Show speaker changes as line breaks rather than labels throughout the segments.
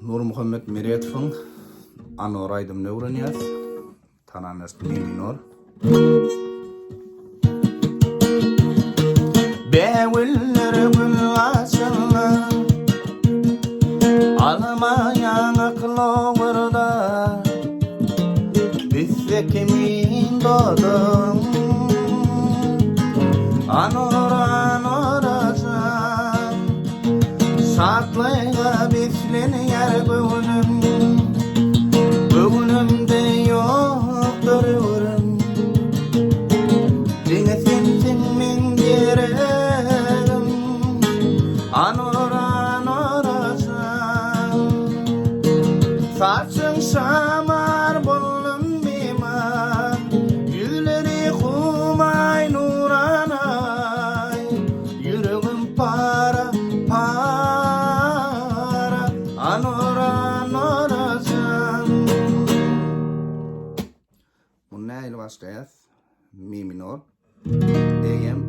Nurmuhammet Meretowyň Anor aýdymyny öwrenýäs. Tonalnost mi minor. Bägüller gül açyldy, Alma ýaňak lowurda, Pisse kimin dodagyň, Anor, Anora jan. Şatlyga beslenýär göwnüm, Göwnümde ýokdur öwrüm. Diňe sensiň meň geregim, Anor, Anora jan. Saçyň şamar boldum bimar, Ýüzleri humaý nuranaý. Ýüregim para, para, Anora, Anora jan. Muny nähili başlaýas? Mi minor, E M.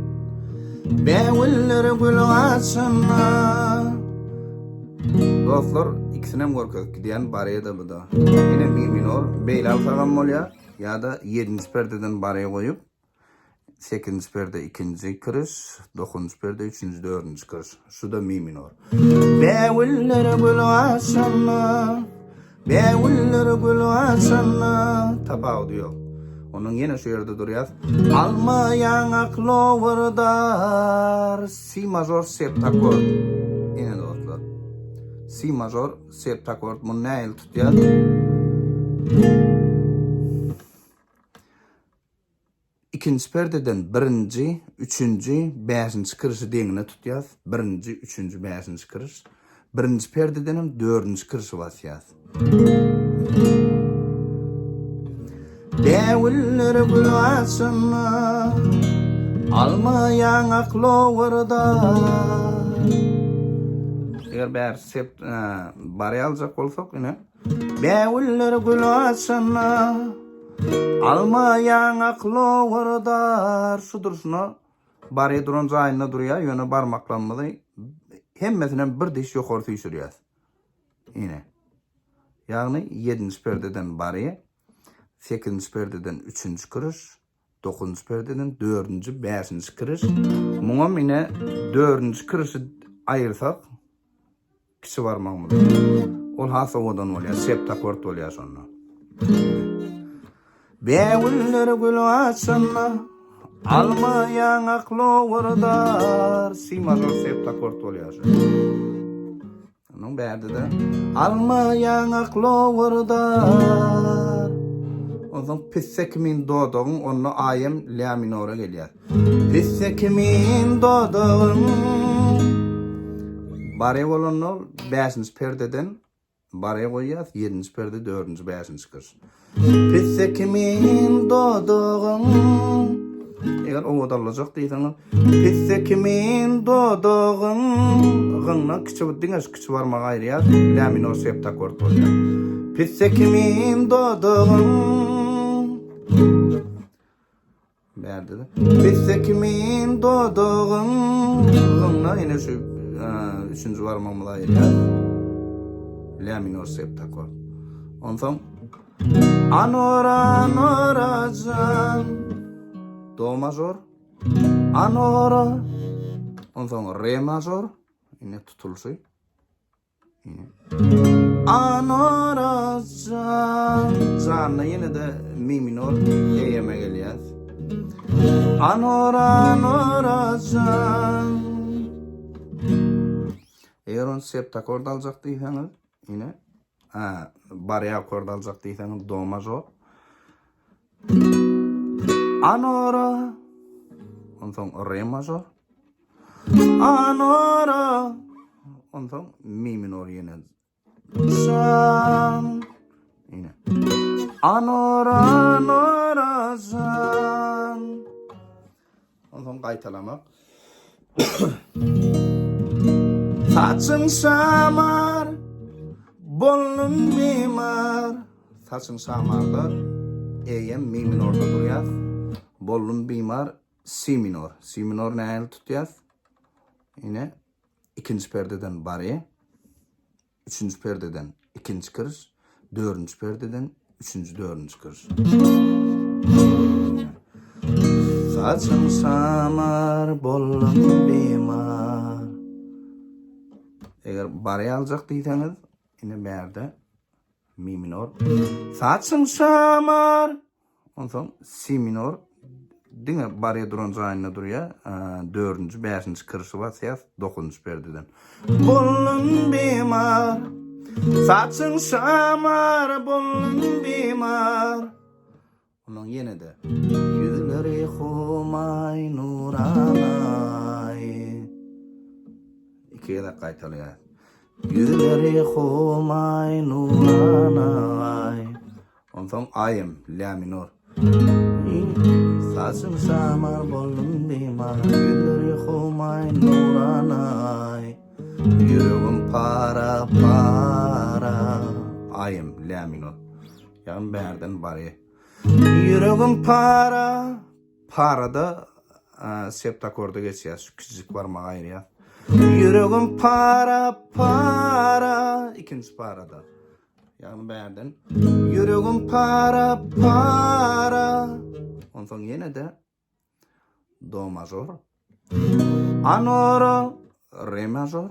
Bägüller gül açanda. Dostlar, ikisinem görkezip gidýän barýa-da bu-da. Ine mi minor, beýle alsagam bolýar, ýa-da ýedinji perdeden barýa goýup, Sekizinji perde ikinji kiriş, dokuzynjy perde üçünji, dördünji kiriş. Şu-da mi minor. Bägüller gül açanda, Bägüller gül açanda, tapawudy ýok. Ondan ýene şu ýerde durýas. Alma ýaňak lowurdar, si mažor septakord. Ine dostlar. Si mažor septakord. Muny nähili tutýas? Ikinji perdeden birinji, üçünji, bäşinji kirişi deňine tutýas. Birinji, üçünji, bäşinji kiriş. Birinji perdedenem dördünji kirişi basýas. Bägüller gül açanda, alma ýaňak lowurdar. Eger bäri sep bary aljak bolsak, ine. Bägüller gül açanda, alma ýaňak lowurdar. Şu durşuna barýa duran jaýynda durýar, ýöne barmaklarymyzy hemmesinem bir diş ýokary süýşürýäs. Ine. Ýagny ýedinji perdeden barýa, sekizinji perdeden üçünji kiriş, dokuzynjy perdeden dördünji, bäşinji kiriş. Muňam ine dördünji kirişi aýyrsak, Kiçi barmagymyzy. Ol has owadan bolýar, septakord bolýar şonda. Bägüller gül açanda, alma ýaňak lowurdar, si mažor septakord bolýar şo. Onuň bärde-de alma ýaňak lowurdar. Onsoň pisse kimin dodagyň onda aýem lä minora gelýär. Pisse kimin dodagyň Bare bolanda bäşinji perdeden bare goýýas, ýedinji perde dördünji, bäşinji kiriş. Pisse kimin dodagyň Eger owadanlajak diýseňiz, pisse kimin dodagyň gyňdan kiçi diňe şu kiçi barmagy aýyrýas, la minor septakord bolýar. Pisse kimin dodagyň Bärde-de. Pisse kimin dodagyň gyňna ýene şu üçünji barmagymyzy aýyrýas. La minor septakord. Onsoň Anora anora jan. Do mažor. Anora. Onsoň re mažor. Ine tutulyşy. Anora jan. Janna ýene-de mi minor E-me gelýär. Anora anora jan. Eger ony septakord aljak diýseňiz, ine, ha, barýa akord aljak diýseňiz do mažor. Anora. Onsoň re mažor. Anora. Onsoň mi minor ýene. Jan. Ine. Anora, anora jan. Onsoň gaýtalamak. Saçyň şamar, boldum bimar. Saçyň şamarda eýem mi minorda durýar. Boldum bimar Si minor. Si minor nähili tutýas? Ine, ikinji perdeden bari, üçünji perdeden. ikinji kiriş, dördünji perdeden üçünji, dördünji kiriş. Saçym şamar, boldum bimar. Eger bary aljak diýseňiz, ine bärde mi minor. Saçym şamar. Onsoň si minor diňe barýa duran jaýynda durýar. Dördünji, bäşinji kirişi basýas, dokuzynjy perdeden. Boldum bimar, saçyň şamar, boldum bimar. Ondan ýene-de Ýüzleri humaý nuranaý. Iki gezek gaýtalaýar. Ýüzleri humaý nuranaý. Onsoň Aýym, lä minor. Saçym şamar boldum bimar, Ýüzleri humaý nuranaý. Ýüregim para para. Aýym, lä minor. Ýagny bärden bary. Ýüregim para, parada septakorda geçýär, şu kiçijik barmagy aýyrýar. Ýüregim para, para, ikinji parada. Ýagny bärden ýüregim para, para. Onsoň ýene-de do mažor. Anora, re mažor.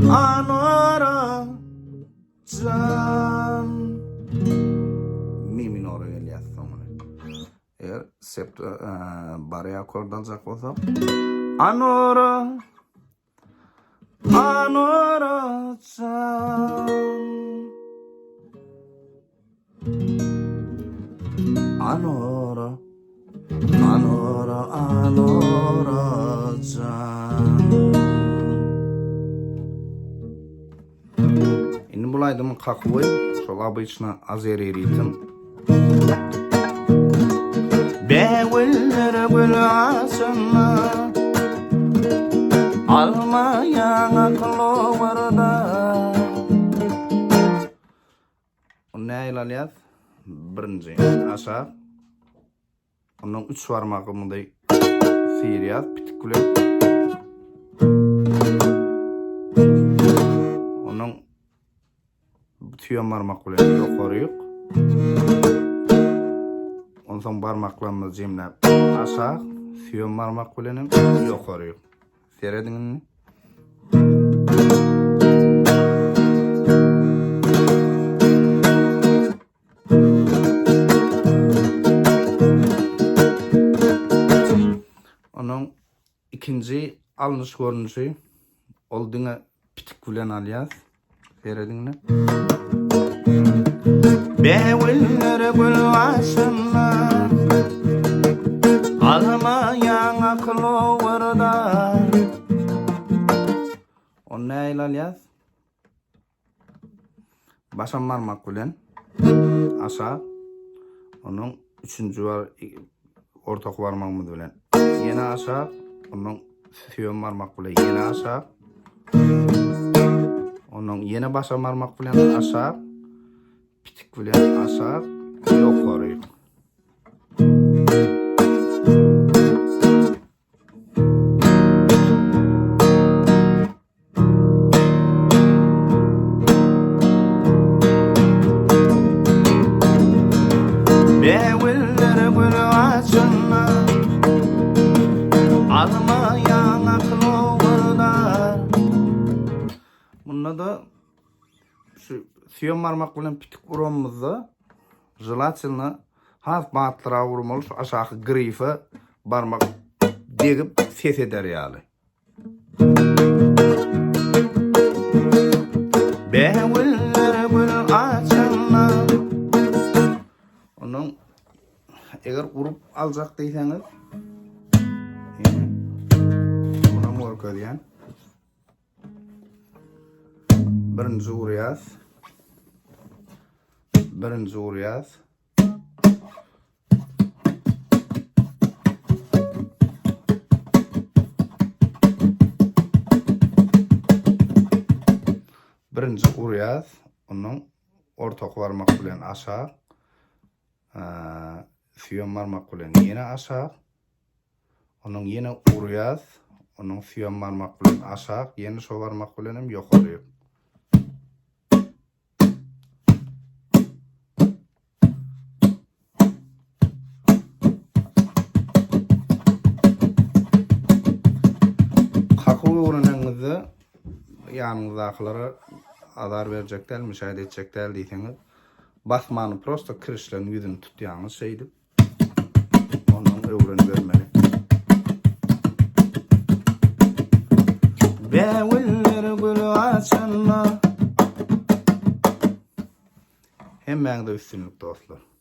Anora, jan. Mi minora gelýär soňuna. Eger septa bare akord aljak bolsak, Anora Anora jan. Anora Anora Anora jan. Indi bul aýdymyň kakuwy şol obyçny azeri ritm. Bägüller gül açanda Alma ýaňak lowurda Ony nähili alýas? Birinji aşak. Ondan üç barmagy munday syrýas pitik bilen. Ondan tüýem barmak bilen ýokaryk. Onsoň barmaklarymyzy jemläp aşak, süýem barmak bilen hem ýokaryk. Serediň indi. Onuň ikinji alnyş görnüşi ol diňe pitik bilen alýas. Serediň indi. Bägüller gül başynda Alma ýaňak lowurda Ony nähili alýas? Başam barmak bilen aşak onuň üçünji bar ortaky barmagymyz bilen ýene aşak onuň süýem barmak bilen ýene aşak onuň ýene başam barmak bilen aşak pitik bilen aşak ýokary. Bägüller gül açanda Alma ýaňak lowurdar. Munda-da şu süýem barmak bilen pitik uranymyzda želatelno has batlyrak urmaly şu aşaky grife barmak degip ses eder ýaly. Bägüller gül açanda Onuň eger urup aljak diýseňiz ýene munam görkezýän. Birinji urýas. Birinji urýas. Birinji urýas, ondan ortaky barmak bilen aşak, süýem barmak bilen ýene aşak, ondan ýene urýas, ondan süýem barmak bilen aşak, ýene şo barmak bilen hem ýokary. öwreneniňizde ýanyňyzdakylara azar berjek däl, müşahede etjek däl diýseňiz, basmany prosta kirişleriň ýüzüni tutýaňyz şeýdip. Ondan öwrenibermeli. Bägüller gül açanda Hemmäňize üstünlik dostlar.